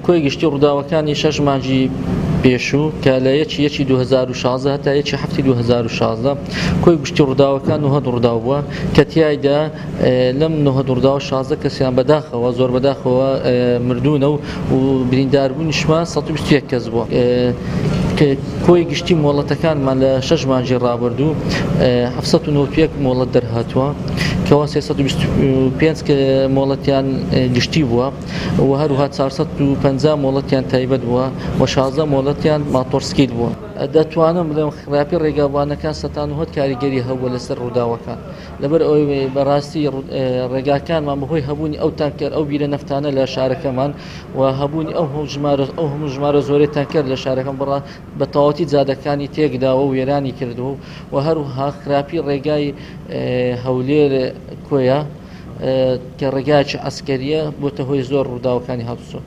کۆی گشتی ڕووداوەکانی شەش مانگی پێشوو کە لە یەکی یەکی 2016 هەتا یەکی هەفتی 2016 کۆی گشتی ڕووداوەکان 90 ڕووداو بووە کە تیایدا لەم 90 ڕووداوە 16 کەسیان بەداخەوە زۆر بەداخەوە مردوونە و برینداربوونیشمان 121 کەس بووە. کۆی گشتی مۆڵەتەکانمان لە شەش مانگی ڕابردوو 791 مۆڵەت دەرهاتووە کەوا 325 مۆڵەتیان گشتی بووە و هەروها 450 مۆڵەتیان تایبەت بووە و 16 مۆڵەتیان ماتۆرسکیل بووە. دەتوانم بڵێم خراپی ڕێگاوبانەکان سەتان و هەت کاریگەری هەبووە لەسەر ڕووداوەکان لەبەر ئەوەی بەڕاستی ڕێگاکانمان بەهۆی هەبوونی ئەو تانکەر ئەو بیرە نەفتانە لە شارەکەمان و هەبوونی ئەو ژمارە ئەو هەموو ژمارە زۆرەی تانکەر لە شارەکەم بڕا بە تەواوەتی جادەکانی تێکداوە و وێرانی کردووە و هەروها خراپی ڕێگای هەولێر کۆیە کە ڕێگایەکی عەسکەریە بۆتە هۆی زۆر ڕووداوەکانی هاتوچۆ.